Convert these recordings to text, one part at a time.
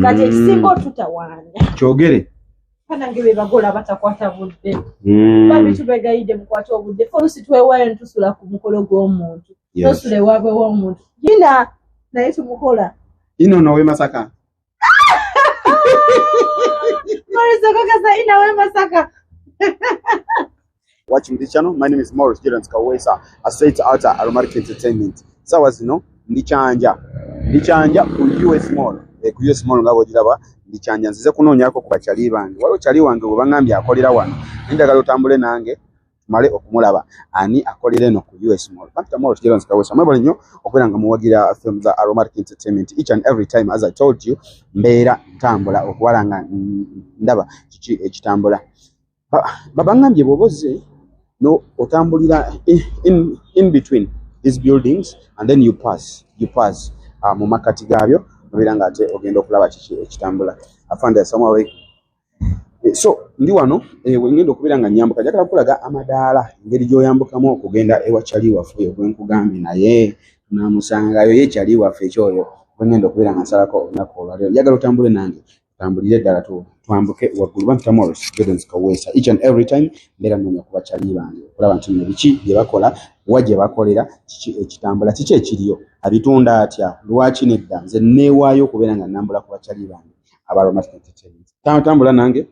Kati ekisinga otutawaanya, Kyogere. Banange, be bagola abatakwata budde. Babi, tubegayidde mukwate obudde. Fe olusi twewaayo netusula ku mukolo gw'omuntu. Tosula ewaabwe w'omuntu yina, naye tumukola. Ino no we Masaka. Maurice, ina we Masaka. Watching this channel. My name is Maurice Jordan Kawesa, a straight out Aromatic Entertainment. Sawa zino ndi Kyanja. Ndi Kyanja ku US Mall. Ku US Mall nga bw'ogiraba ndi Kyanja, nzize kunoonyaako ku bakyali bange. Waliwo kyali wange bwe baŋŋambye akolera wano. Naye njagala otambule nange tumale okumulaba ani akolera eno ku US Mall. Bampita Maurice Jordan Kawesa. Mwebale nnyo okubeera nga muwagira film za Aromatic Entertainment each and every time. As I told you, mbeera ntambula okubala nga ndaba kiki ekitambula. Baŋŋambye bw'oba ozze no otambulira in between these buildings and then you pass mu makkati gaabyo, nobeera nga ate ogenda okulaba kiki ekitambula. Afande, assalamu alaikum. So ndi wano, wengenda okubeera nga nyambuka, njagala kukulaga amadaala, engeri gy'oyambukamu okugenda ewa kyali waffe oyo gwenkugambye, naye tunamusangayo ye kyali waffe ekyoyo gwengenda okubeera nga nsalako olunaku olwaleero. Njagala otambule nange, tutambulire ddala twambuke waggulu. Bampita Morris Jordans Kaweesa. Each and every time mbeera nnoonya ku bakyali bange okulaba nti nno biki bye bakola, wa gye bakolera, kiki ekitambula, kiki ekiriyo, abitunda atya, lwaki nedda. Nze neewaayo okubeera nga nambula ku bakyali bange aba Aromatic Entertainment. Tambula nange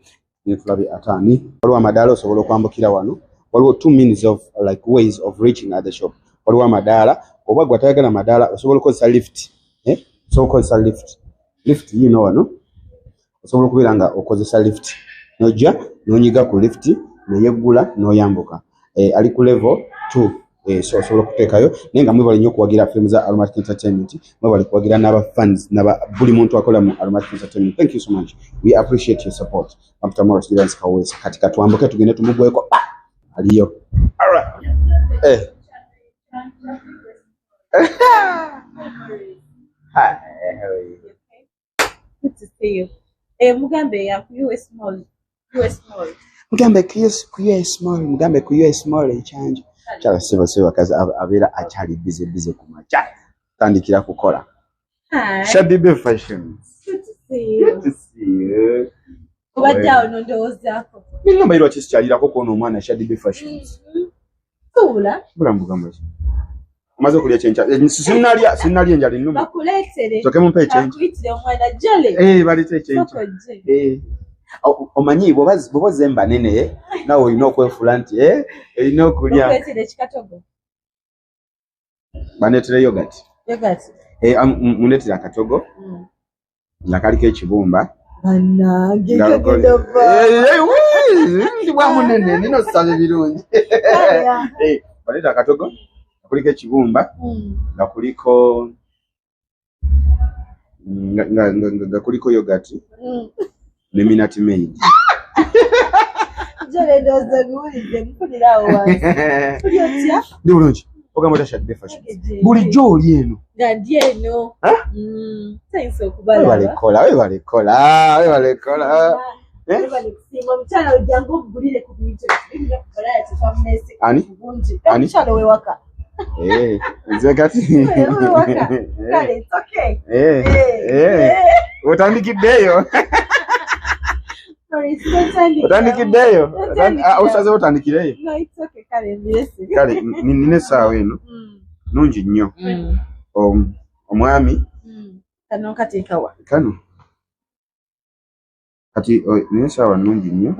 netulabe ataani. Waliwo amadaala osobola okwambukira wano. Waliwo two means of like ways of reaching at the shop. Waliwo amadaala, oba gwe atayagala madaala osobola okukozesa lift, eh? Osobola okukozesa lift. Lift yiino wano, osobola okubeera nga okozesa lift, nojja nonyiga ku lift neyeggula n'oyambuka. Ali ku level 2. So osobola okuteekayo. Naye nga mwebale nnyo okuwagira firimu za Aromatic Entertainment, mwebale kuwagira n'aba fans n'aba buli muntu akola mu Aromatic Entertainment. Thank you so much, we appreciate your support. Bampita Morris Evans Kaweesa. Kati katwambuke tugende tumugweko. Ah, aliyo. Alright. Hi, how are you? Good to see you. Eh, mugambe ya ku US Mall. US Mall. Mugambe ku US Mall, mugambe ku US Mall ekyanja. Kyala sebo sebo kazi abeera akyali busy busy ku makya. Tandikira kukola. Hi. Shadi B Fashion. Good to see you. Good to see you. Obadde awo nondowoozaako. Ningamba lwaki sikyalirako kwona omwana Shadi B Fashions. Tuula. Bulamu bugamba ki? Omaze okulya ekyenkya? Sinnalya, sinnalya, enjala ennuma. Bakuleetere. Soke mumpe ekyenkya. Akuyitire omwana Jole. Baleete ekyenkya. Soko gye. Omanyi bw'oba ozze mbanene, naawe olina okwefuula nti olina okulya. Bakuleetere ekikatogo. Bandeetere yogurt. Yogurt. Mundeetere akatogo nga kaliko ekibumba. Bannange, kagenda va. Ndi bwa munene, nina osaba ebirungi. Baleete akatogo nga kuliko ekibumba, nga kuliko nga kuliko yogurt ne Minute Maid. Jole, ndowooza biwulidde, mufunire awo wansi. Tuli otya? Ndi bulungi. Ogamba otya, Shaddy Fashion? Bulijjo oli eno? Nga ndi eno. Thanks okubalaba. Webale kola, webale kola, webale kola. Eh? Webale kusiima. Omukyala ojjangu omugulire ku bintu ebirina ku variety twamulese. Ani? Bungi. Ani? Omukyala ow'ewaka. Nze kati. Ow'ewaka. Kale, it's okay. Otandikiddeeyo? Sorry, sinatandika. Otandikiddeeyo? Natandikira. Ah, osazeewo otandikireyo? No, it's okay. Kale, mbirese. Kale nina essaawa eno nungi nnyo. Omwami Kano nkateekawa? Kano kati nina essaawa nnungi nnyo.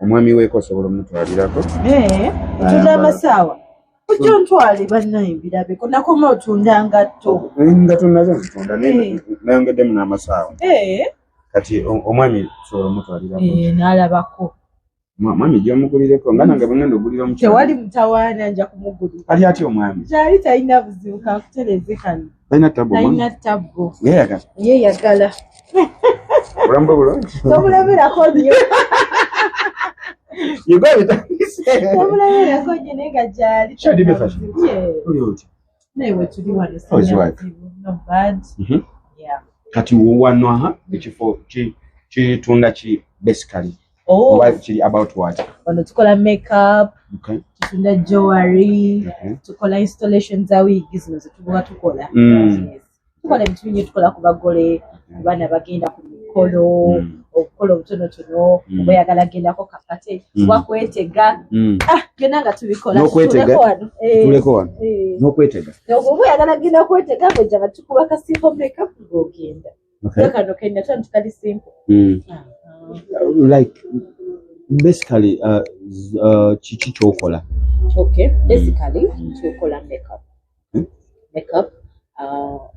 Omwami weeko osobola omutwalirako. Otunda amasaawa? Ojja ontwale, bannaye, mbirabeko. Nakoma otunda ngatto. Engatto nazo nzitunda, naye nayongeddemu n'amasaawa. Kati omwami osobola omutwalirako. N'alabako. Mwami gy'omugulireko nga nange bwe ngenda ogulira omukyala. Tewali mutawaana, nja kumugulira. Ali atya omwami? Kyali talina buzibu, kakutereze kano. Talina tabu omwami? Talina tabbu. Yeeyagala? Yeeyagala. Obulamu bwe bulungi? Tomulemerako nnyo. Yugo bitandise. Tomulemerako nnyo, naye nga gyali. Shadi B Fashion. Yeah. Oli otya? Naye wetuli wano. How is your wife? Buzibu. Not bad. Yeah. Kati wano aha ekifo kitunda ki basically? Oh, Oba kiri about what? Wano tukola makeup, tutunda jewelry, tukola installation za wiigi zino zetubuga tukola. Yes. Tukola ebintu bingi, tukola ku bagole, abaana bagenda ku mikolo, okukola obutonotono, oba oyagala gendako ka party, oba kwetega. Ah, byonna nga tubikola. N'okwetega? Tutuleko wano. Tuleko wano. N'okwetega. Oba oyagala genda kwetega, ng'ojja nga tukuba ka simple makeup ng'ogenda. Kano kenda tano tukali simple. Like basically, kiki kyokola? Okay, basically tukola makeup. Makeup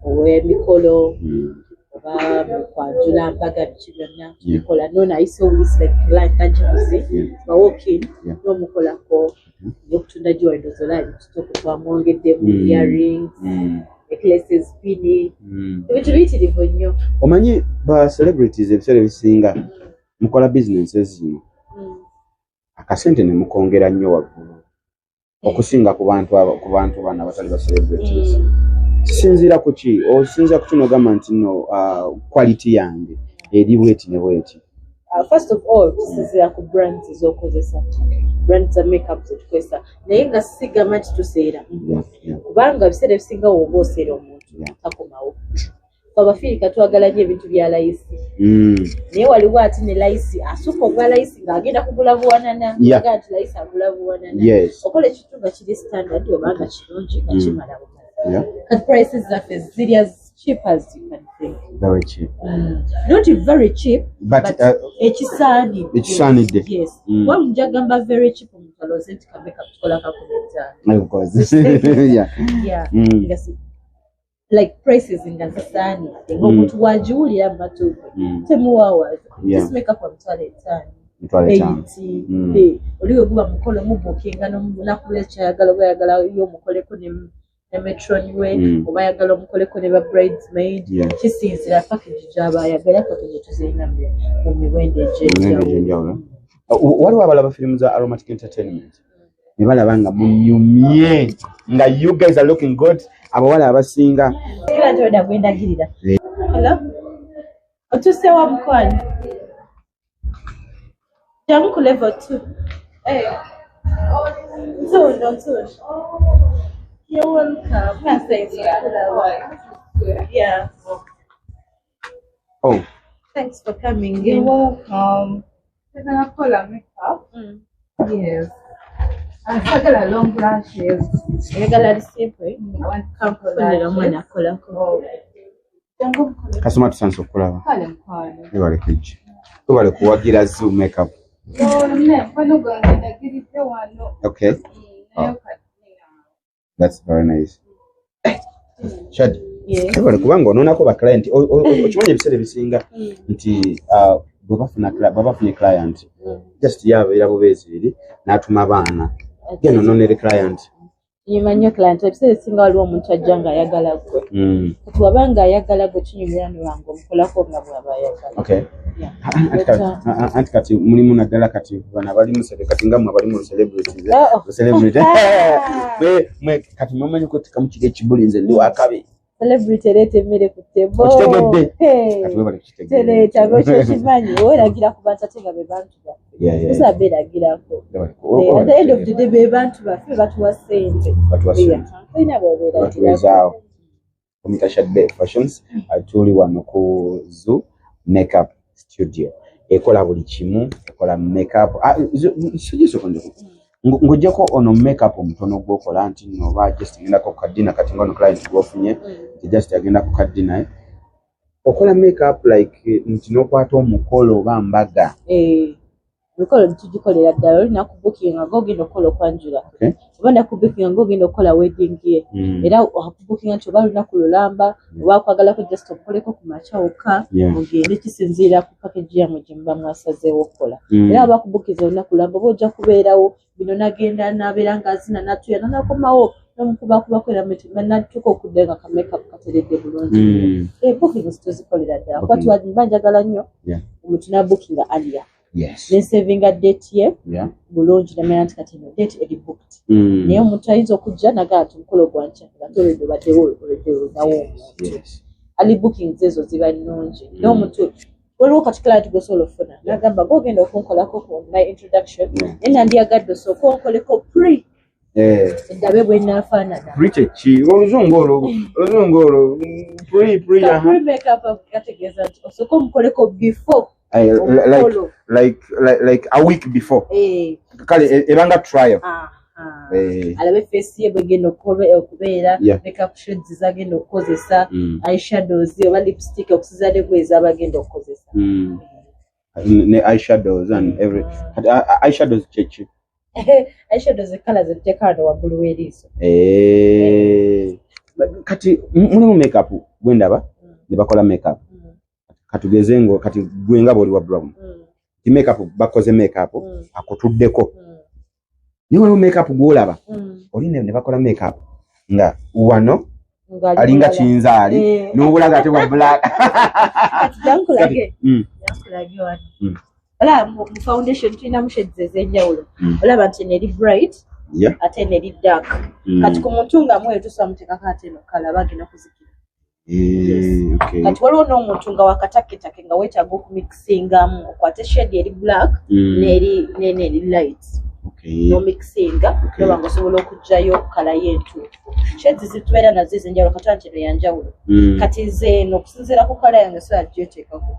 ow'emikolo oba mukwanjula, mbaga, biki byonna tubikola. Nono ayise obuyisi, like client tagibuze, ba walk in n'omukolako n'okutunda jewelry, ndowooza olaba twamwongeddemu earrings, necklaces, pini, ebintu biyitirivu nnyo. Omanyi ba celebrities ebiseera ebisinga mukola businesses zino, akasente ne mukongera nnyo waggulu okusinga ku bantu bano abatali ba celebrities. Kisinziira ku ki? Osinziira ku ki n'ogamba nti no, quality yange eri bweti ne bweti? First of all, tusinziira ku brands ez'okozesa, brand za makeup zetukozesa, naye nga sigamba nti tuseera, kubanga ebiseera ebisinga woba oseera omuntu takomawo. Fe Abafirika twagala nnyo ebintu bya layisi, naye waliwo ate ne layisi asukka obwa layisi ng'agenda kugula buwanana. Aga nti layisi agula buwanana. Okola ekintu nga kiri standard oba nga kirungi nga kimala bumala. Kati prices zaffe ziri as cheap as you can think. Very cheap. Not very cheap, but, but ekisaanidde. Ekisaanidde. Yes. Waba njagamba very cheap, omuntu alowooze nti ka makeup tukola 15. Of course. Yeah. Nga like prices nga zisaanidde, ng'omuntu wagiwulira mu matu ge, temuwawaza. This makeup wa 50,000. 50,000. Eighty. Oli we guba mukolo, mubookinga n'omunaku kyayagala, oba ayagala yo omukoleko ne matron we, oba ayagala omukoleko ne ba bridesmaid. Kisinzira package gy'aba ayagala. Package tuzirina mu miwendo Emiwendo egy'enjawulo. Egy'enjawulo. Waliwo abalaba firimu za Aromatic Entertainment ne balaba nga munyumye, nga you guys are looking good, abawala abasinga. Kira nti gwendagirira. Hello, otuuse wa mukwano? Jangu ku level 2. Ntuno, ntuno. You're welcome. Yeah. Oh. Thanks for coming You're in. Welcome. We're gonna call a makeup. Yes. I sagala long lashes. Oyagala li simple? I want simple Funira omwana lashes. akolako. Oh. Jangu mukole. Kasoma, tusanze okulaba. Kale mukwano. Webale kujja, webale kuwagira Zoo Makeup. Oh, ne mukwano gwange ndagiridde wano. Okay. Naye kati That's very nice. Shadi, Yeah. webale kubanga onoonako ba client. Okimanyi ebiseera ebisinga nti bwe bafunye client, just yabeera bubeezi eri n'atuma abaana, genda onoonere client. Kinyuma nnyo client. Ebiseera ebisinga waliwo omuntu ajja ng'ayagala ggwe. Kati waba ng'ayagala gwe, kinyumira nolanga omukolako nga bw'aba ayagala. Yeah. Anti kati mulimu naddala kati bano abali mu kati nga mmwe abali mu celebrities, eh? Oh. Celebrity. Mwe kati mumanyi kwetekamu kiri ekibuli, nze ndi wakabi. Celebrity ereeta emmere ku table. Okitegedde? Hey. Kati webale kukitegeera. Tereeta kyokimanyi, weeragira ku bantu ate nga be bantu baffe. Tusobola beeragirako. At the end of the day be bantu baffe, batuwa ssente. Batuwa ssente. Olina bw'obeeragirako. Batuweezaawo. Omita Shadbe Fashions, tuli wano ku Zoo Makeup Studio, ekola buli kimu, ekola makeup. Ah, sigisooka nze ng'oggyeko ono makeup omutono gwokola nti nno oba just ngendako ku ka dinner, kati nga ono client gwofunye nti just agenda ku ka dinner, eh. Okola makeup like nti n'okwata omukolo oba mbaga? Eh, emikolo tugikolera ddala. Oli nakubukinga ng'ogenda okukola okwanjula, oba nakubukinga ng'ogenda okukola wedding ye, era akubukinga nti oba lunaku lulamba, oba akwagalako just omukoleko ku makya wokka, mugende. Kisinziira ku package yammwe gye muba mwasazeewo okukola. Era aba akubukiza olunaku lulamba, oba ojja kubeerawo bino, nagenda nabeera ng'azina natuya nanakomawo nomukubakubako, era natuuka okudda nga ka makeup kateredde bulungi. Eh, bookings tuzikolera ddala kuba mba njagala nnyo omuntu nabukinga earlier, nensavinga date ye bulungi, namanya nti kati eno date eri booked. Naye omuntu ayinza okujja nagaa nti omukolo gwankya, nga tolwedde obaddewo, olwedde olinawo omuntu. Early bookings ezo ziba nnungi. Naye omuntu waliwo kati client gwosobola okufuna nagamba gogenda okunkolako ku my introduction, naye nandyagadde osooke onkoleko pre. Ndabe bwe naafaanana. Pre kyeki? Oluzungu olwo, oluzungu olwo, pre, pre. Ka pre makeup kategeeza nti osooka omukoleko before Like, omukolo. like a week before. Kale ebanga trial. Alabe face ye bwegenda okubeera, makeup shades zagenda okukozesa, eyeshadows oba lipstick, okusinziira ne gwe ezaba agenda okukozesa. Ne eyeshadows and every, kati eyeshadows kyeki? Eyeshadows ekala zetuteeka wano waggulu w'eriiso. Kati mulimu makeup gwendaba ne bakola makeup, katugeze ngo kati gwe nga bw'oli wa brown, ti makeup bakoze makeup akutuddeko, naye waliwo makeup gw'olaba oli ne bakola makeup nga wano Ng'ali alinga bulala. Kinzaali n'obulaga ate bwa black. Kati jankulage. Jankulage wano. Olaba mu foundation tulinamu shades ez'enjawulo. Olaba nti eno eri bright, ate eno eri dark. Kati ku muntu nga mweru tusobola muteekako ate eno colour, aba agenda kuzikira. Kati waliwo n'omuntu nga wakataketake nga weetaaga okumixingamu, okwate shade eri black n'eri n'eri light, n'omixinga, noba nga osobola okuggyayo colour ye entuufu. Shades zitubeera nazo ez'enjawulo. Kati nti eno yanjawulo. Kati nze eno okusinziira ku colour yange sobola gyeteekako.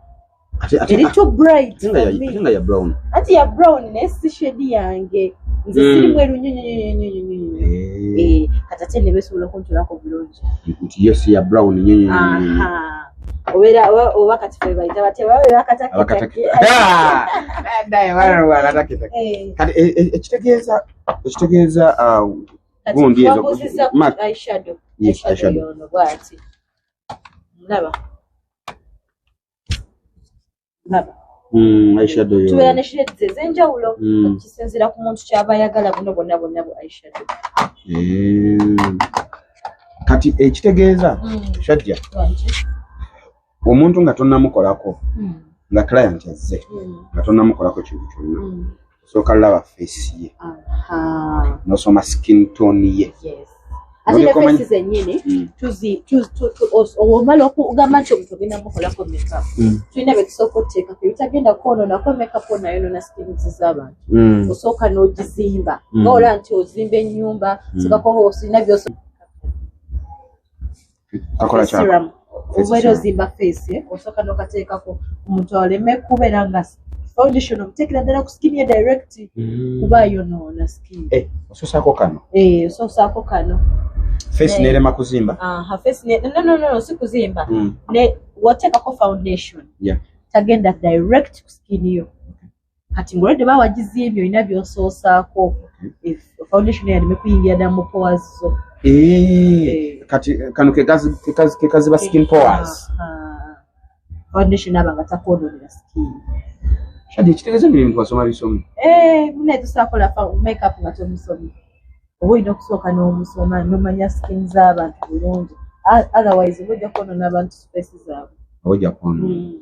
Eri too bright Ate nga for me. Ate nga ya brown. Anti ya brown, naye si shade yange. Nze siri mweru nnyo nnyo nnyo nnyo nnyo nnyo. Kati ate ne beesobola okuntulako bulungi. Nti yo si ya brown nnyo nnyo nnyo nnyo. Aha. Obeera oba kati fe bayita batya, babe bakataketake. Kati ekitegeeza Kati gundi ezo wabuuzizza ku eyeshadow. Yes, eyeshadow eyeshadow. yono bw'ati. Ndaba. Ndaba. Eyeshadow yo. Tubeera ne shades ez'enjawulo. Kisinziira ku muntu ky'aba ayagala, buno bwonna bwonna bu eyeshadow. Kati ekitegeeza, Shadia, omuntu nga tonnamukolako, nga client azze nga tonnamukolako kintu kyonna, osooka laba face ye, n'osoma skin tone ye. Yes. Ate ne face zennyini omala okugamba nti omuntu ogenda mukolako makeup, tulina bye tusooka otuteekako ebitagenda kwonoonako makeup ono ayonoona skins z'abantu. Osooka n'ogizimba, nga olaba nti ozimba ennyumba, sokako olina byoso Kakola kyako. Serum. Face Obeera serum. ozimba face, osooka n'okateekako omuntu aleme kubeera nga foundation omuteekera ddala ku skin ye direct, kuba ayonoona skin. Osoosaako kano. Osoosaako kano. Face nerema kuzimba. Aha, face ne, no, no, no, no, si kuzimba. Ne wateekako foundation, tagenda direct ku skin yo. Kati ng'olwedde baba wagizimbye, olina by'osoosaako. If foundation yo aleme kuyingira ddala mu pores zo. Kati kano kekaziba skin pores. Aha. Foundation aba nga takwonoonera skin. Shadia, ekitegeeza bino ebintu wasoma bisome? Munaye tosobola kukola makeup nga tomusomye. Oba olina okusooka n'omusoma n'omanya skin z'abantu bulungi. Otherwise oba ojja kwonoona abantu space zaabwe. Oba ojja kwonoona.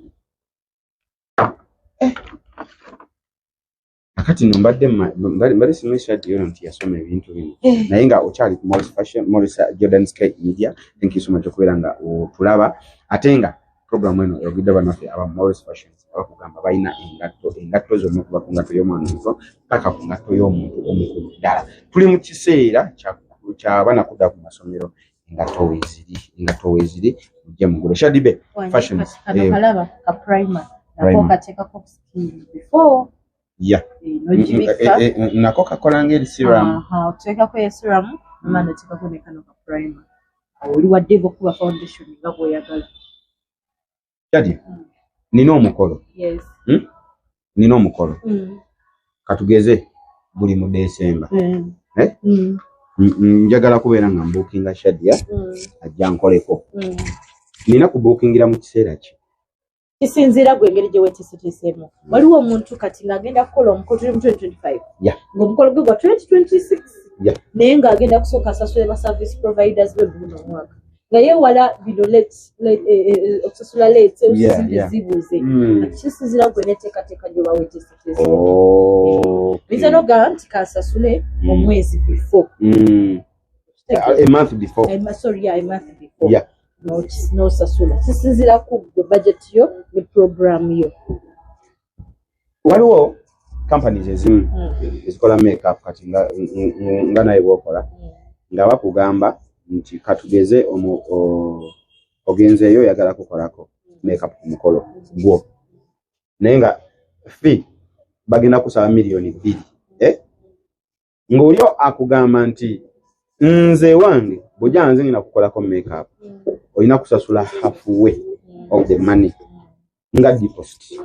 Kakati nno mbadde simanyi Shadia ono nti yasoma ebintu bino, naye nga okyali ku Morris Fashion, Morris Jordan Sky Media. Thank you so much okubeera nga otulaba, ate nga program eno eyogedde bannaffe aba Morris Fashions, abakugamba balina engatto, engatto zonna, okuva ku ngatto y'omwana omuto paka ku ngatto y'omuntu omukulu ddala. Tuli mu kiseera kya baana kudda ku masomero. Engatto weeziri, engatto weeziri, mujje mugule. Shadi B Fashions. Kano kalaba ka primer nako, Primer. kateekako skin before n'ogibikka. Nako kakola ng'eri serum. Aha, oteekako ye serum, amala n'oteekako ne kano ka primer. Awo oli wadde okuba foundation nga bw'oyagala. Shadi, nina omukolo. Nina omukolo. Katugeze buli mu December. Eh? Njagala kubeera nga mbuukinga Shadia ajja nkoleko. Nina kubuukingira mu kiseera ki? Kisinziira gwe engeri gye weeteeseteeseemu. Waliwo omuntu kati ng'agenda kukola omukolo, tuli mu 2025, ng'omukolo gwe gwa 2026, naye ng'agenda kusooka asasule ba service providers be guno omwaka, nga yeewala bino okusasula late, zibuze. Kati kisinziira gwe neteekateeka gy'oba weeteeseteeseemu. Oyinza n'ogamba nti kansasule omwezi before. A month before. Sorry, yeah, a month before. N'osasula, kisinziira ku gwe, budget yo ne program yo. Waliwo Companies ezimu ezikola makeup kati nga naye bwokola, nga bakugamba nti katugeze ogenzeeyo oyagala kukolako makeup ku mukolo gwo, naye nga fee bagenda kusaba 2 miliyoni, eh? Ng'oli akugamba nti nze wange bw'ojja nze ngenda kukolako makeup, olina kusasula halfway of the money nga deposit,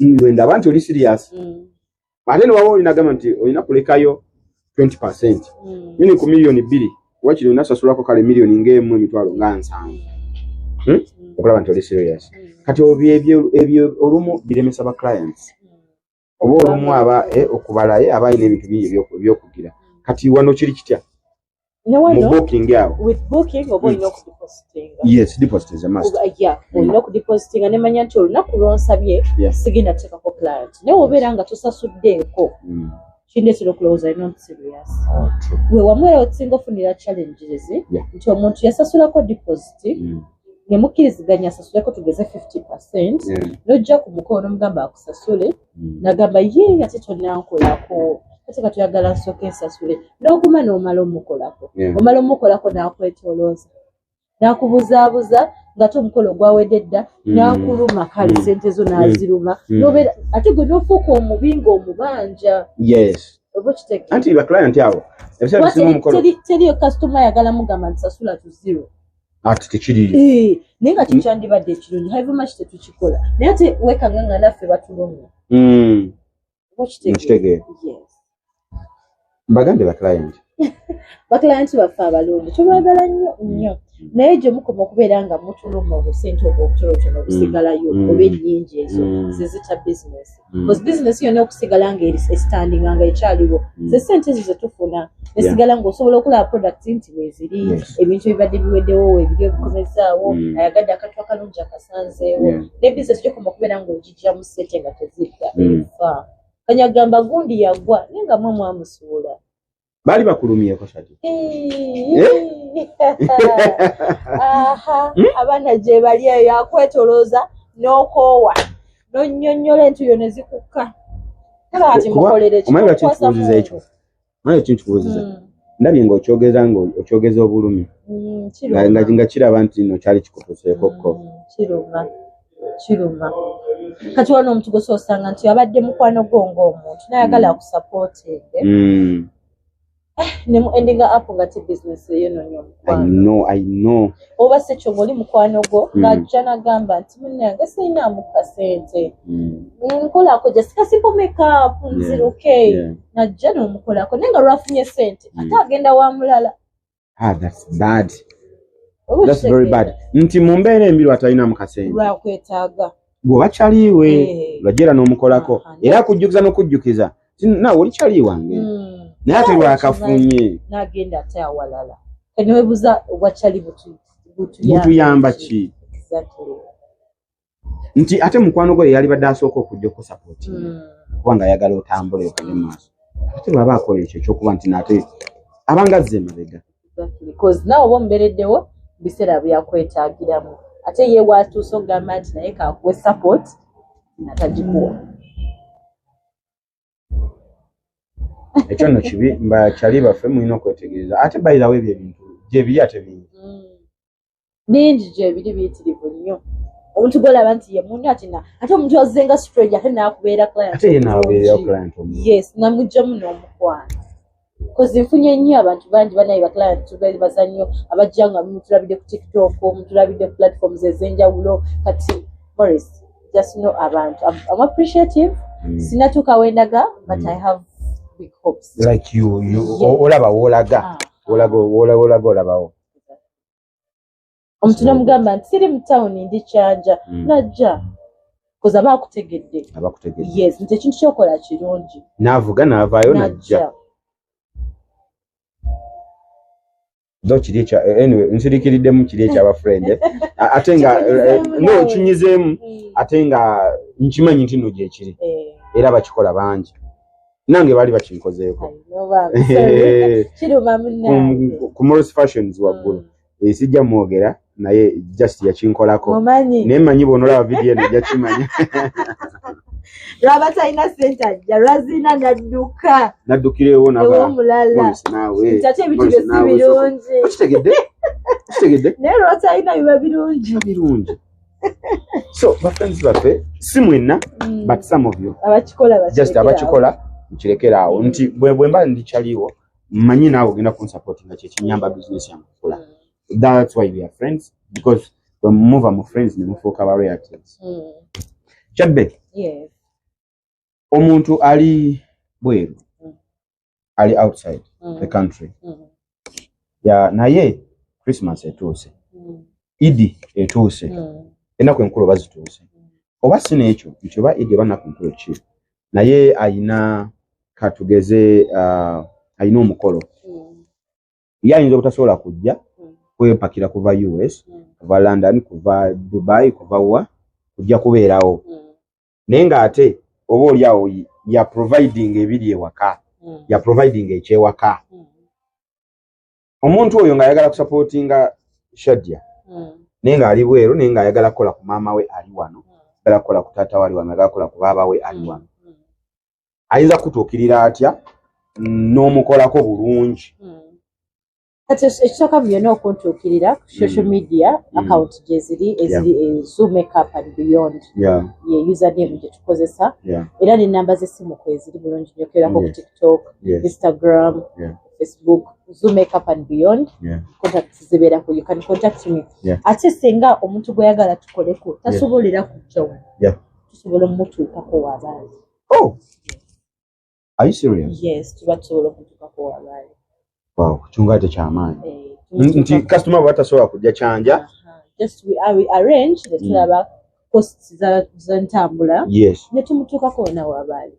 ndaba nti oli serious. Ate newaba olina gamba nti olina kulekayo 20%, meaning ku 2 miliyoni wakiri olina sasulako kale 1,700,000, Okulaba nti oli serious. Kati ebyo ebyo olumu biremesa ba clients, oba olumu aba okubala ye aba alina ebintu bingi ebyokugira. Kati wano kiri kitya mu booking awo? With booking oba olina okudepositinga. Yes, deposit is a must. Yeah, olina okudepositinga nemanya nti olunaku lwonsabye sigenda kuteekako client, naye obeera nga tosasuddeeko, kindeetera okulowooza not serious. Oh, true. We wamu era wetusinga ofunira challenges nti omuntu yasasulako deposit, ne mukkiriziganya asasuleko tugeze 50%, n'ojja ku mukolo n'omugamba akusasule, nagamba ye ate tonnankolako, ate katoyagala nsooka ensasule, n'oguma n'omala omukolako, omala omukolako n'akwetolooza n'akubuzaabuza ng'ate omukolo gwawedde dda, n'akuluma kale sente zo n'aziruma, n'obeera ate gwe n'ofuuka omubi ng'omubanja. Oba okitegeera? Anti ba client abo ebiseera Kuba bisinga omukolo teriyo kasitoma ayagala mugamba nti sasula to zero. Ati tekiriyo. Eh, naye nga kikyandibadde ekirungi, however much tetukikola, naye ate weekanga nga naffe batulumya. Oba okitegeera? Nkitegeera. Yes. Mbagambe ba client. Baclients baffe abalungi tubaagala nnyo nnyo, naye gye mukoma okubeera nga mutuluma obusente obwo obutonotono obusigalayo oba ennyingi ezo zezita business, because business yonna okusigala nga estandinga nga ekyaliwo, ze sente ezo zetufuna esigala ng'osobola okulaba product nti weeziri, ebintu ebibadde biweddewo weebiri obikomezaawo, ayagadde akantu akalungi akasanzeewo. Ne business gyokoma okubeera ng'ogijjamu sente nga tezidda, efa kanyagamba gundi yagwa naye nga mwe mwamusuula. Baali bakulumyeko shati? Aha, abaana gye bali eyo akwetolooza n'okoowa n'onnyonnyola entuyo ne zikukka. Kale ati mukolere ki? Omanyi lwaki Mukwasa nkikubuuziza ekyo? Mungu. Omanyi lwaki nkikubuuziza? Ndabye ng'okyogeza obulumi, Kiruma. nga kiraba nti nno kyali kikutuuseeko ko. Kiruma, kiruma. Kati wano omuntu gwe osanga nti abadde mukwano gwo ng'omuntu n'ayagala akusupportinge, ne mu endinga up nga ti business eyonoonye I omukwano. know, I know. Oba si ekyo ng'oli mukwano gwo, ng'ajja n'agamba nti munnange sirinamu kasente, nkolako just ka simple makeup nziruke, najja n'omukolako, naye nga lwafunye sente ate agenda wa mulala. Ah, that's bad. Oba That's very okitegeera? bad. Nti mu mbeera embi lwatalinamu kasente, lwakwetaaga. Bw'oba kyaliiwe, lwajja era n'omukolako, era akujjukiza n'okujjukiza ti naawe oli kyali wange, naye ate Naawe. Lwakafunye N'agenda ate awalala, kati newebuuza obwakyali butuyamba ki? Exactly. Nti ate mukwano gwe yalibadde asooka okujja okusupportinga, kubanga ayagala otambule ogende mu maaso, ate lwaba akola ekyo ekyokuba nti nate abanga azze emabega. Exactly. Because naawe oba omubeereddewo mu biseera byakwetaagiramu, ate ye watuuse okugamba nti naye kakuwe support natagikuwa. Ekyo nno kibi. Mbakyali baffe mulina okwetegereza. Ate bayirawo ebyo ebintu gyebiri ate bingi. Bingi gyebiri, biyitirivu nnyo. Omuntu gwolaba nti ye munno ati na ate omuntu azze nga stranger ate n'akubeera client Ate ye nabeerawo omulungi. Client omulungi. Yes, namugjamu n'omukwano, 'cause nfunye nnyo abantu bangi banaye ba client tubebaza nnyo abajja nga mutulabidde ku TikTok, mutulabidde ku platforms ez'enjawulo. Kati Morris, just know abantu I'm appreciative. Sinatuuka wendaga, but I have big hopes. Like you olaba woolaga. Ah. Olaga olaga olabawo. Omuntu nomugamba nti siri mu tawuni, ndi Kyanja, najja 'cause aba akutegedde. Abakutegedde. Yes, nti ekintu kyokola kirungi. N'avuga n'avaayo najja. Najja. Do kiri ekya, anyway, nsirikiriddemu kiri ekyabafriend, ate nga Kikunyizeemu no naawe. Kinyizeemu. Ate nga nkimanyi nti nno gyekiri, era bakikola bangi, nange baali bakinkozeeko. I know, bambi. Sorry. Kiruma munnange. Ku Morris Fashions waggulu. Sijja mwogera, naye just yakinkolako. Mumanyi. Naye mmanyi bw'onoolaba vidiyo eno ojja kimanya. Lwaba talina sente ajja, lwazina nadduka. Naddukirewo ew'omulala. Naawe. Nti ate ebintu bye si birungi. Okitegedde, okitegedde. Naye lwotalina biba birungi. Birungi. So bafriends baffe, si mwenna, but some of you abakikola. Just abakikola, nkirekera awo nti bwe mba ndikyaliwo, mmanyi naawe ogenda kunsupportinga, kyekinyamba business yange okukula. That's why we are friends, because bwe muva mu friends ne mufuuka ba relatives. Kyabbe, Yes. omuntu ali bweru, ali outside the country, ya naye Christmas etuuse, Idi etuuse, ennaku enkulu oba zituuse, oba si n'ekyo nti oba Idi oba nnaku nkulu ki, naye ayina, katugeze, ayina omukolo, ye ayinza obutasobola kujja kwepakira kuva US, kuva London, kuva Dubai, kuva wa, kujja kubeerawo, naye ng'ate oba oli awo ya providing ebiri ewaka, ya providing ekyewaka. Omuntu oyo ng'ayagala kusupportinga Shadia, naye ng'ali bweru, naye ng'ayagala kukola ku maama we ali wano, ayagala kukola ku taata we ali wano, ayagala kukola ku baaba we ali wano, ayinza kutuukirira atya n'omukolako bulungi? Kati ekisooka mu byonna, okuntuukirira ku social media account gyeziri, eziri Zoo Makeup and Beyond, ye username gye tukozesa, era n'ennamba z'essimu kweziri bulungi nnyo. Okerako ku TikTok, Instagram, Facebook, Zoo Makeup and Beyond. Contacts zibeerako, you can contact me. Ate singa omuntu gw'oyagala tukoleko tasobolera kujja wano, tusobola omutuukako wabaali. Oh, are you serious? Yes, tuba tusobola okumutuukako wabaali. Wow, kyunga tekyamaanyi. Eh, nti customer bwe batasobola kujja Kyanja, Aha. Just we arrange ne tulaba costs z'entambula ne tumutuukako wonna wabaali.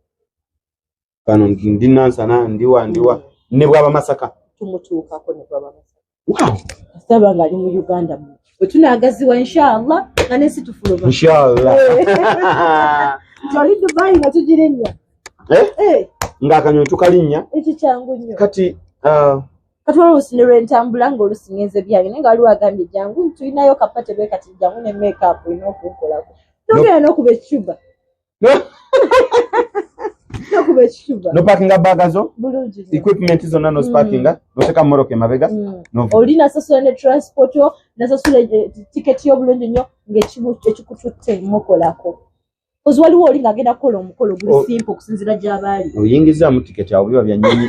Kano ndi Nansana, ndiwa ndiwa, ne bwaba Masaka? Tumutuukako ne bwaba Masaka. Wow. Kasitaba ng'ali mu Uganda muno, bwe tunaagaziwa inshallah nga nensi tufuluma. Inshallah. Nti oli Dubai nga tugirinnya. Eh? Eh, ng'akanyonyi tukalinnya. Ekyo kyangu nnyo. Kati kati waliwo oluusi ne lwentambula ng'oluusi ngenze byange, naye nga waliwo agambye jangu, tulinayo kapate bwe kati, jangu ne makeup olina okunkolako, nogenda n'okuba ekicuba, n'okuba ekicuba. Nopakinga bag zo, Bulungi nnyo. equipment zonna nozipakinga, noteeka mu motoka emabega, novuga. Oli nasasula ne transport yo, nasasula tiketi y'obulungi nnyo ng'ekikututte mukolako. Kozi waliwo oli ng'agenda kukola omukolo guli simple okusinziira gy'abaali. Oyingizaamu tiketi awo, biba bya nnyonyi.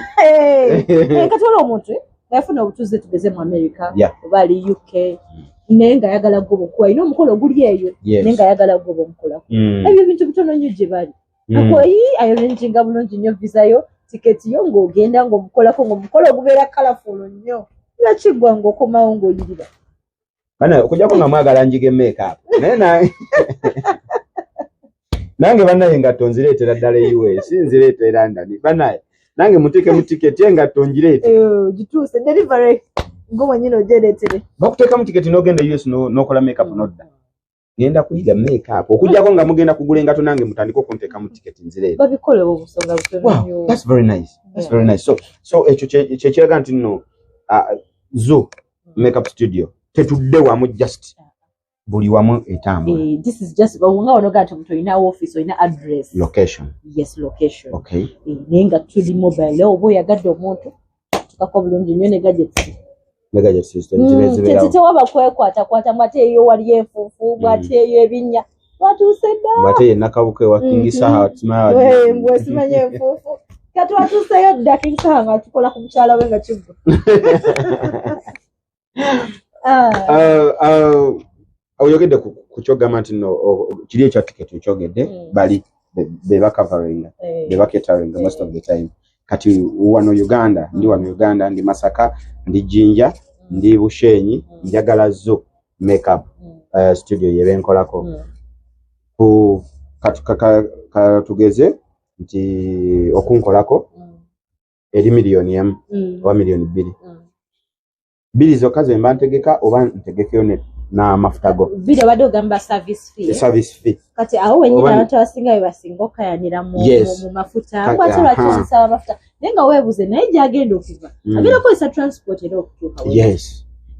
Kati waliwo omuntu nga yafuna obutuuze, tugeze mu America oba ali UK, naye ng'ayagala goba okuwa, alina omukolo oguli eyo, naye ng'ayagala goba omukolako. Ebyo bintu bitono nnyo gye bali. Akoyi arranginga bulungi nnyo visa yo, tiketi yo, ng'ogenda ng'omukolako, ng'omukolo ogubeera colourful nnyo, kiba kiggwa ng'okomawo ng'oyirira. Bana, okujjako nga mwagala njige makeup, naye nange bannaye engatto nzireetera ddala e US, nzireeta e London. Bannaye nange muteekemu tiketi, engatto ngireete. Eh, gituuse delivery gwe mwennyini ogyereetere. Bakuteekamu tiketi n'ogenda e US n'okola makeup nodda. Ngenda kuyiga makeup, okujjako nga mugenda kugula engatto, nange mutandike okunteekamu tiketi nzireete. Babikole obusonga butono Wow, nnyo. that's very nice. That's very nice. So ekyo kyekiraga nti nno Zoo Makeup Studio tetudde wamu, just buli wamu etambula. Eh, this is just nga wano nti omuntu olina office, olina address. Location. Yes, location. Eh, naye nga tuli mobile, oba oyagadde omuntu tukako bulungi nnyo ne gadgets. Ne gadget system zibeerawo. Tewaba kwekwatakwata mbu ate eyo wali enfuufu, mbu ate eyo ebinnya, watuuse dda. Bw'ate ye Nakabuka ewa King Saha. Eh, mbwe simanya enfuufu, kati watuuseyo dda. King Saha nga tukola ku mukyala we nga kiggwa. Ah, Oyogedde ku kyogamba nti nno kiri ekya tiketi okyogedde, bali be bacoveringa, be bacateringa most of the time. Kati wano Uganda, ndi wano Uganda, ndi Masaka, ndi Jinja, ndi Bushenyi, njagala Zo Makeup Studio yebenkolako. Ku katugeze nti okunkolako eri 1 million oba 2 million, 2 zokka ze mba ntegeka, oba ntegekeyo n'amafuta go? 2 obadde ogamba service fee, eh? Service fee. Kati awo wenyini abantu abasinga be basinga okukayanira mu mafuta. Ate lwaki nsaba amafuta, naye nga weebuze naye gyagenda okuva, agenda kukozesa transport era okutuuka we.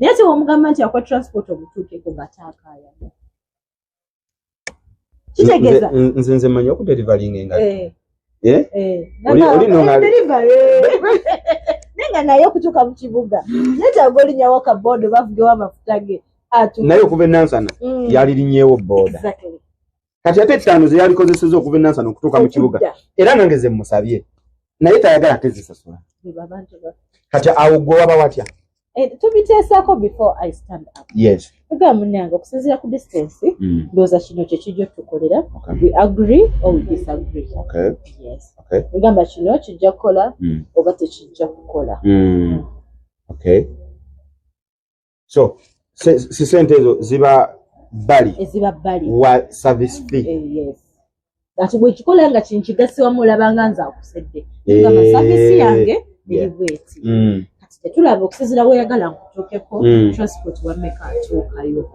Naye ate womugamba nti akuwa transport omutuukeko, nga taakaayana. Kitegeeza Nze mmanyi okudeliveringa engatto. Eh. Eh? Eh, Oli no delivery. Naye nga naye okutuuka mu kibuga neetaaga olinyawo kabooda bavugewo amafuta ge atuuke. Naye okuva enansana yalirinyeewo booda. Kati ate 5 ze yalikozesezza okuva enansana okutuuka mu kibuga. Okudda. Era nange ze mmusabye. Naye tayagala tezisasula. Beba abantu Kati awo gwe waba watya? Eh, tubiteesaako before I stand up. Yes. Tugamba munnange okusinziira ku distance, ndowooza kino kye kijja otukolera. We agree or we disagree. Okay. Yes. Okay. Ngamba kino kijja kukola oba tekijja kukola. Okay. So, si sente ezo ziba bbali Eziba bbali. wa service fee. Eh, yes. Ati bwekikola nga kinkigasse wamu olaba nga nze akusedde. Ngamba service yange eri bweti. Kati tetulaba okusinziira weeyagala nkutuukeko, transport wameka atuukayo.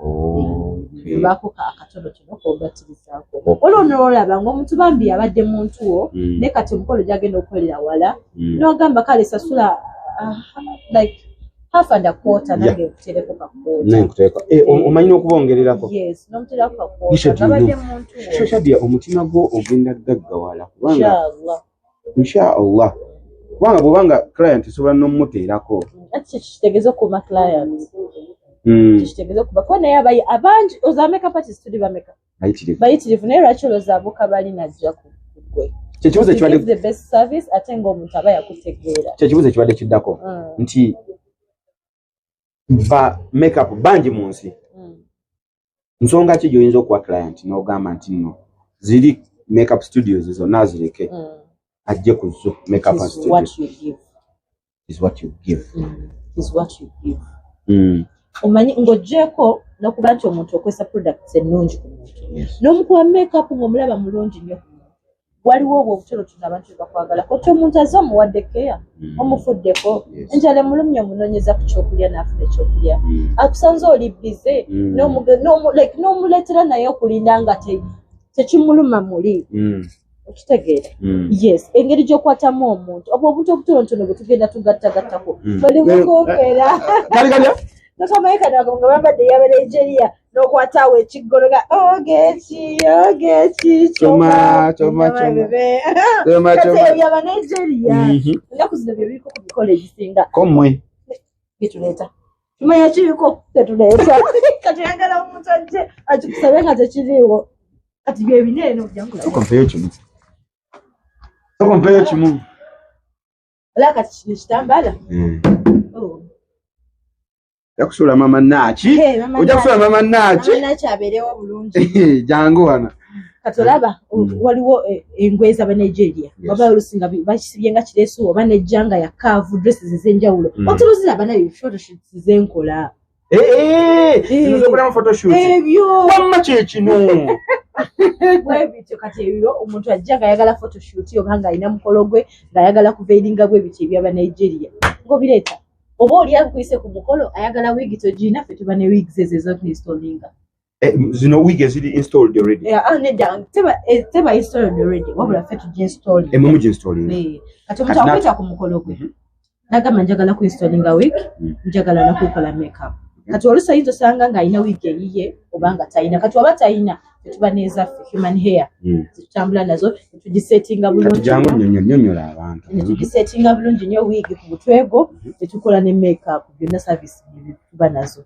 Obaako akatonotono k'ogattirizaako. Olwo n'olaba ng'omuntu bambi abadde muntu wo, naye kati omukolo gy'agenda okukolera wala, n'ogamba kale sasula like half and a quarter nange nkutereko ka quarter. Naye nkuteeka. Eh, omanyi n'okubongererako. Yes, n'omuterako ka quarter. Nisha, do you Ng'abadde know? muntu wo. Shadia, omutima gwo ogenda gaggawala kubanga Inshallah. Inshallah. Kubanga bw'obanga client osobola n'omuteerako. Ati kitegeeza okuuma client. Kitegeeza okuba kuba naye abayi abangi oza makeup artist tuli bameka. Bayitirivu. Bayitirivu naye lwaki olowooza abuuka bali najja ku ggwe? Kyekibuuzo You ekibadde give the best service ate ng'omuntu aba yakutegeera. Kyekibuuzo ekibadde kiddako nti ba makeup bangi mu nsi. Nsonga ki gy'oyinza okuwa client n'ogamba nti nno ziri makeup studios zonna zireke ajje ku zo makeup It is studio. what you give. Is what you give. Is what you give. Omanyi ng'oggyeeko n'okuba nti omuntu okozesa products ennungi ku muntu. N'omukuba makeup ng'omulaba mulungi nnyo ku muntu. Waliwo obwo obutonotono abantu bwe bakwagala. Kati omuntu azze omuwadde care, omufuddeko, enjala emulumye omunoonyeza ku kyokulya n'afuna ekyokulya. Akusanze oli busy, n'omuleetera naye okulinda nga tekimuluma muli. Okitegeera? Yes, engeri gy'okwatamu omuntu, obwo obuntu obutonotono bwe tugenda tugattagattako. Bali mukumpera. Kali kalya? Nokamanyi kano nga bambadde ebyaba Nigeria n'okwata awo ekiggolo nga ogeki ogeki Choma, choma, choma. Choma, Kati choma. ebyaba Nigeria. Ennaku zino bye biriko ku mikolo egisinga. Ko mmwe. Bituleeta. Tumanya kiriko tetuleeta. Kati oyagala omuntu ajje akikusabe nga tekiriiwo. Kati bye bina eno byangu. Sooka mpeeyo kimu. Sooka mpeeyo kimu. Olaba kati kino ekitambaala? Oh. Ojja kusuula mama Naaki. Hey, mama Ojja kusuula Naaki. mama Naaki. Mama Naaki abeerewo bulungi. Jangu wano. Kati olaba waliwo engoye z'Abanigeria. Baba oluusi nga bakisibye nga kireesu oba nejja nga ya kaavu dresses ez'enjawulo. Otera oziraba nayo photoshoots zenkola. Zino z'okolamu photoshoot. Ebyo. Wamma kye kino. Bwe bityo kati ebyo omuntu ajja ng'ayagala photoshoot oba ng'alina mukolo gwe ng'ayagala kuveiringa bwe bityo eby'Abanigeria. Ng'obireeta. Oba oli akuyise ku mukolo ayagala wigi togirina ffe tuba ne wigs ezo ez'okuinstalinga. Zino wig eziri installed already. Nedda, teba installed already, wabula ffe tuginstallinga. Emwe muginstallinga. Kati omuntu akweta ku mukolo gwe. N'agamba njagala kuinstalinga wig, njagala nakukola makeup. Kati oluusi ayinza osanga ng'alina wig eyiye oba nga talina. Kati oba talina, ffe tuba n'ezaffe human hair. Zitutambula nazo, ne tugisettinga Kati bulungi jangu nnyo. nnyonnyola abantu. Ne tugisettinga bulungi nnyo wig ku mutwe gwo, ne tukola ne makeup, byonna service bye tuba nazo.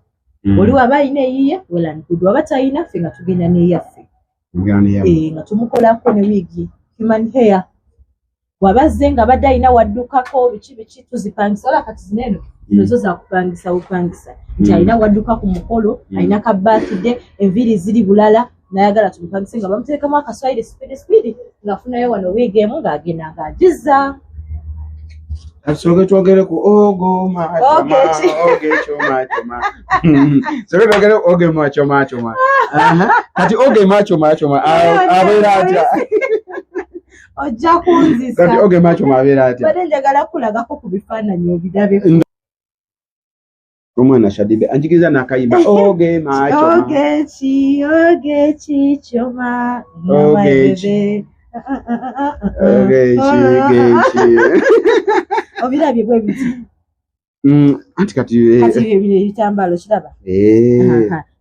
Oli waba alina eyiye, well and good. Waba talina, ffe nga tugenda n'eyaffe. Mugenda n'eyaffe. Nga tumukolako ne wig, human hair. Bw'aba azze nga abadde alina waddukako biki biki tuzipangisa. Olaba kati zino eno, zino zo za kupangisa bupangisa. Nti alina wadduka ku mukolo, alina ka birthday, enviiri ziri bulala, n'ayagala tumupangise nga bamuteekamu akaswayiri speed speed, ng'afunayo wano wig emu ng'agenda ng'agiza. Kati sooke twogere ku ogo ma choma, Oge ki? oge choma choma. Sooke twogere ku oge ma choma choma. Kati oge ma choma choma, abeera atya? Ojja kunzisa. Kati oge ma choma abeera atya? Mbadde njagala kulagako ku bifaananyi obirabe. Omwana Shadibe anjigiriza n'akayimba oge ma choma. Oge ki, oge ki choma. Oge ki. Oge ki, oge ki. Obirabye bwe biti. Anti kati, Kati ebyo bino ebitambaalo kiraba?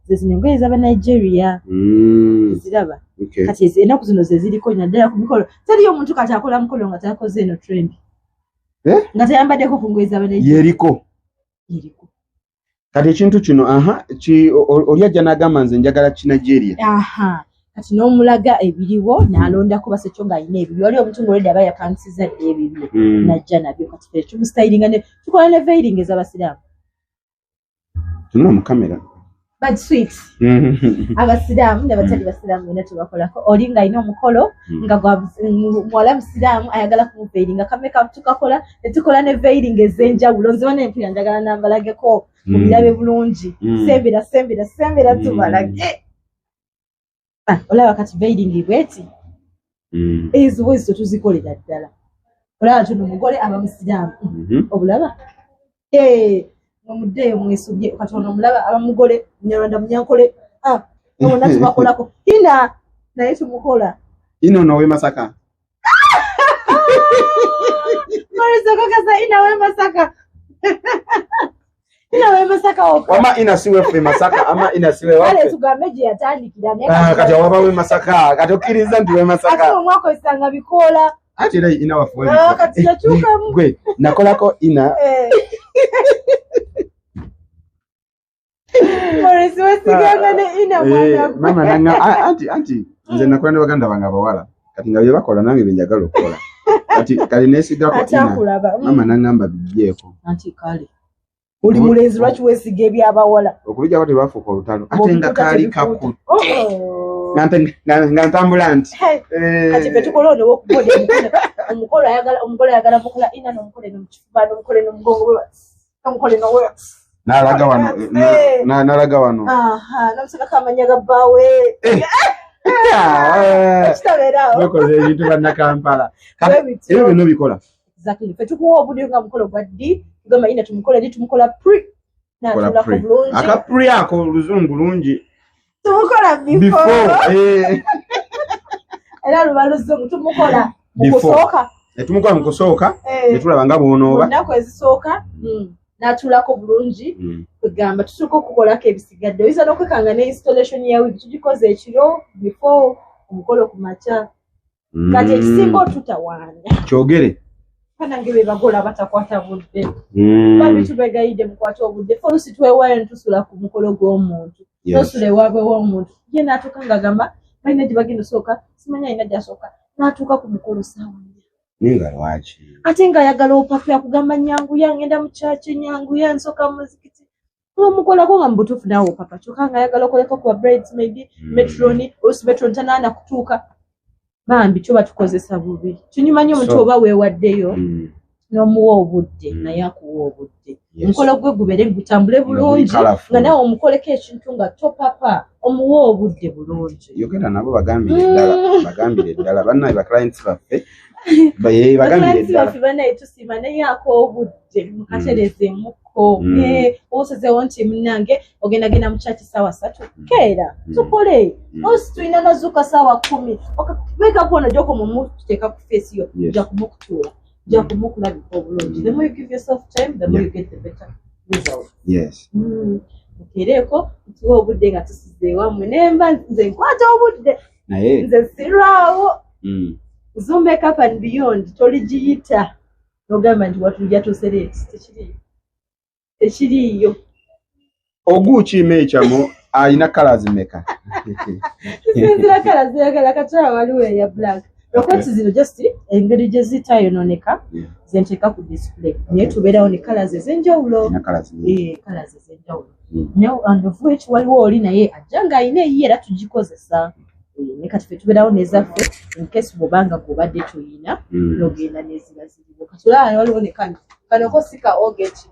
Ze zino engoye z'Abanigeria. Ziraba. Kati ennaku zino ze ziriko naddala ku mikolo. Teriyo omuntu kati akola mukolo nga takoze eno trend. Eh? Nga tayambaddeko ku ngoye z'Abanigeria. Yeriko. Yeriko. Kati ekintu kino aha oli ajja n'agamba nze njagala Kinigeria. Aha. Kati n'omulaga ebiriwo n'alondako basekyo ng'alina ebibyo. Waliwo omuntu ng'olwedde aba yapangisiza dda ebibyo. Najja nabyo kati ffe tumustylinga ne tukola ne veiling ez'abasiraamu. Tunula mu kamera. But sweet. Abasiraamu n'abatali basiraamu bonna tubakolako. Oli ng'alina omukolo nga gwa muwala musiraamu ayagala kumuveilinga ka makeup tukakola ne tukola ne veiling ez'enjawulo. Nze bana empira njagala nambalageko mubirabe bulungi. Sembera sembera sembera tubalage. Olaba kati veiling bweti. Ezo bwezi tuzikolera ddala. Olaba tuno omugole aba musiraamu. Obulaba? Omuddeeyo mwesubye kati ono omulaba aba mugole Munyarwanda Munyankole. Bonna tubakolako. Ina naye tumukola. Ina ono ow'e Masaka. Maurice okakasa ina w'e Masaka. Ina w'e Masaka okwo. Wama ina si weffe Masaka ama ina si we Kale waffe. tugambe gye yatandikira naye Kati awaba w'e Masaka kati okkiriza nti w'e Masaka. Ate omwakozesanga bikoola. Ate era ina waffe w'e Kati yakyukamu. Gwe nakolako ina. Maurice wesiganga ne ina mwana. Mama nanga anti nze nakola ne baganda bange abawala kati nga bye bakola nange bye njagala okukola. Kati kali neesigako ina. Mama nangamba biggyeeko. Anti kale. Oli mulenzi lwaki weesiga eby'abawala? Okubijjako terwafuuka olutalo. Ate nga kaali kakutte. Nga ntambula nti. Kati ffe tukola ono ow'okukola omukolo ayagala omugole ayagala mukola ina n'omukole n'omukifuba n'omukole n'omugongo n'omukole n'owe. N'alaga wano, n'alaga wano. Aha, n'omusekako amannya ga bbaawe. Ekitabeeraawo. Bakoze ebintu bannakampala. Ebyo byonna obikola. Exactly. Ffe tukuwa obudde nga mukolo gwa ddi, tugamba ina tumukole ddi, tumukola pre. N'atuulako bulungi. Aka pre ako oluzungu lungi. Tumukola before. Era luba luzungu tumukola mu kusooka. Tumukola mu kusooka, ne tulaba nga bw'onooba. Mu nnaku ezisooka, n'atuulako bulungi. Kwegamba tutuuka okukolako ebisigadde. Oyinza n'okwekanga ne installation ya wig tugikoze ekiro before omukolo ku makya. Kati ekisinga otutawaanya. Kyogere. Banange be bagola batakwata budde. Bambi tubegayidde mukwate obudde. Ffe oluusi twewaayo ne tusula ku mukolo gw'omuntu. Tosula ewaabwe w'omuntu. Ye n'atuuka ng'agamba balina gye bagenda osooka, simanyi alina gy'asooka. N'atuuka ku mukolo ssaawa nnya. Naye nga lwaki? Ate ng'ayagala opape akugamba nyanguya ngenda mu kyaki nyanguya nsooka mu muzikiti. Omukolako nga mu butuufu naawe opapa kyokka ng'ayagala okoleko ku ba bridesmaid, matron, oluusi matron tanaana kutuuka. Bambi kyo batukozesa bubi. Kinyuma nnyo omuntu oba weewaddeyo n'omuwa obudde naye akuwa obudde. Omukolo gwe gubeere gutambule bulungi nga naawe omukoleko ekintu nga topapa omuwa obudde bulungi. Yogera nabo bagambire ddala, bagambire ddala bannaye ba clients baffe. Bagambire ddala. Baffe bannaye tusiima naye ak'obudde mukaterezeemukko. Owosezeewo nti munnange ogendagenda mu kyaki ssaawa 3 keera tukole. Oluusi tulina nozuuka ssaawa 10. Makeup ono gy'okoma omuteeka ku face yo ojja kumukutuula. Ojja kumukulabika obulungi. The more you give yourself time, the more you get the better result. Mukeereeko tuwe obudde nga tusize ewammwe nemba nze nkwata obudde. Naye. Nze sirwawo. Zoom makeup and beyond toligiyita n'ogamba nti watujja tuuse late. Tekiriiyo. Tekiriiyo. Oguukiima ekyamo alina colours mmeka? Tusinziira colours eyagala kati awo waliwo eya black. Lwakati zino just engeri gye zitayonooneka ze nteeka ku display. Naye tubeerawo ne colours ez'enjawulo. Colours ez'enjawulo. Naye and of which waliwo oli naye ajja ng'alina eyiye era tugikozesa. Ne kati ffe tubeerawo n'ezaffe in case bw'obanga gw'obadde toyina n'ogenda n'eziba ziriwo. Kati olaba waliwo ne kano. Kano ko si ka ogeki.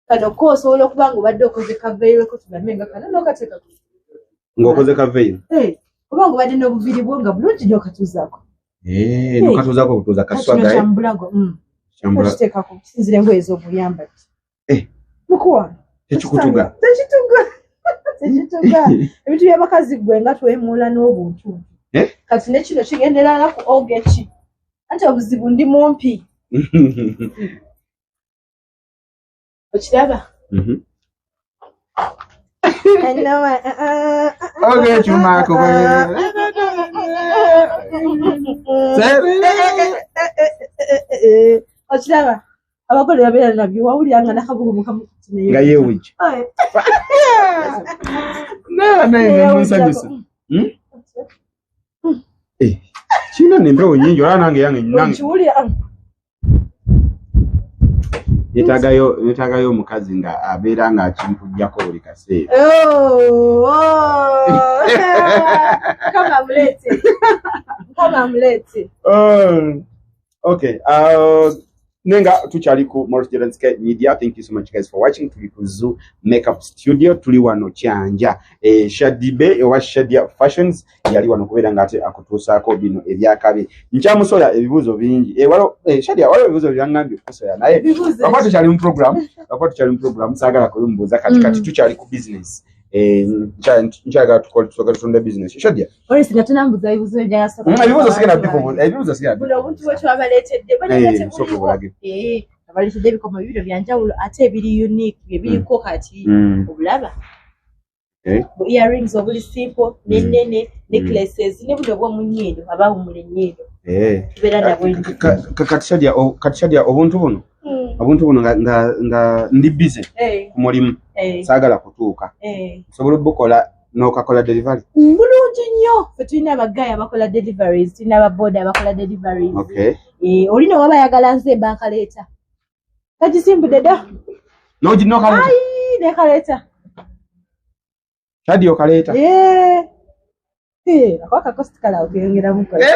Kano ko osobola okuba ng'obadde okoze ka veil ko tugambe nga kano n'okateeka ku Ng'okoze ka veil? Oba ng'obadde n'obuviiri bwo nga bulungi n'okatuuzaako. N'okatuuzaako obutuuza ka swaga, Kino kyambulago. Okiteekako kisinziira engoye z'obuyambadde. Mukwano. Tekikutuga. Tekituga. Tekituga. Ebintu by'abakazi ggwe nga twemuula n'obuntu. Kati ne kino kigenderana ku ogeki. Anti obuzibu ndi mumpi. Okiraba? Okay, chuma Okiraba? Abagole babeera nabyo, wawulira nga nakabugumu kamukuti nga yeewujja. Naye munsanyusa. Eh, kirina nempewo nyingi, olaba nange yange nange Okiwulira? Neetaagayo omukazi nga abeera nga akimpujjako buli kaseera. Oh, oh. Mukama amuleete, Mukama amuleete. Okay, nenga tukyali ku Morris Jordan Sky Media. Thank you so much guys for watching. Tuli ku Zoo Makeup Studio, tuli wano Kyanja. Shadibe oba Shadia Fashions yali wano kubeera nga ate akutuusaako bino ebyakabi. Nkyamusoya ebibuuzo bingi. Waliwo Shadia, waliwo ebibuuzo byaŋŋambye okukusoya naye Ebibuuzo? lwakuba tukyali mu program, saagala kubimubuuza kati. Kati tukyali ku business. Nkyagala tukole, tusooke tutunde business. Shadia. Morris, nga tunambuza ebibuuzo ebyansoka. Ebibuuzo sigenda bikubuuza, ebibuuzo sigenda Buno obuntu bwe twabaleetedde. Sooka obulage. Abaleetedde ebikomo bibiri byanjawulo ate ebiri unique ebiriko kati. Obulaba? Bu earrings obuli simple nenene, necklaces, ne buno obw'omu nnyindo, abawumula ennyindo. Tubeera nabwe. Kati Shadia, obuntu buno nga ndi busy ku mulimu, saagala kutuuka, nsobola obukola n'okakola delivery? Bulungi nnyo. Ffe tulina abagayi abakola deliveries, tulina ababoda abakola deliveries. Oli ne waba ayagala, nze mba nkaleeta, kagisimbudde dda. N'okaleeta? Ayi, nekaleeta. Shadia, okaleeta? Eh. Eh, ako akakosti kala okeyongeramu kola.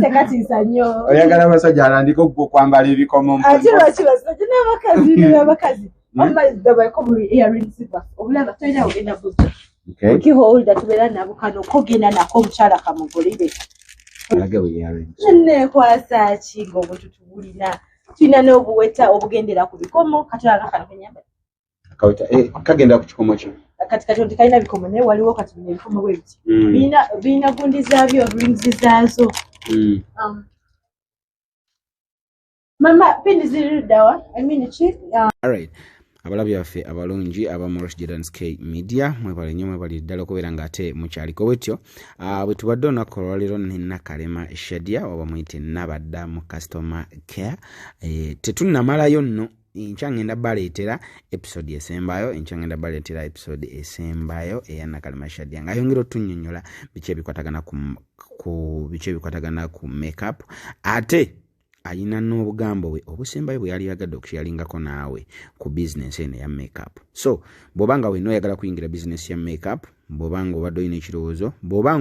Tekatiisa nnyo. Oyagala abasajja alandika okwambala ebikomo? Ate lwaki basajja n'abakazi n'abakazi? Wamma buli earrings baffe obulaba, tolina ogenda buzza. Kiholder tubeera nabo, kano kogenda nako, omukyala kamugulire. Alage bwe earrings. Nekwasa ki ng'obuntu tubulina, tulina n'obuweta obugendera ku bikomo. Katulanga kano kenyamba. Akaweta, kagenda ku kikomo ki? Kati kati tekalina bikomo, naye waliwo kati bino ebikomo bwe biti. Birina gundi zaabyo, rings zaazo. Mama, pini ziri luddawa? I mean, ki? Alright. Abalabi baffe abalungi aba Morris Jordan K Media, mwebale nnyo, mwebale ddala okubeera nga ate mukyaliko bwetyo. Bwe tubadde olunaku olwaleero ne Nakalema Shadia, oba muyite Nabadda mu customer care. Tetunnamalayo nno, enkya ngenda baleetera episode esembayo, enkya ngenda baleetera episode esembayo eya Nakalema Shadia ng'ayongera otunnyonnyola biki ebikwatagana ku makeup, ate alina n'obugambo bwe obusembayo bwe yali yagadde okusharingako naawe ku bizinensi eno eya makeup. So bw'oba nga wenna oyagala kuyingira bizinensi ya makeup, bw'oba nga obadde olina ekirowoozo, bw'oba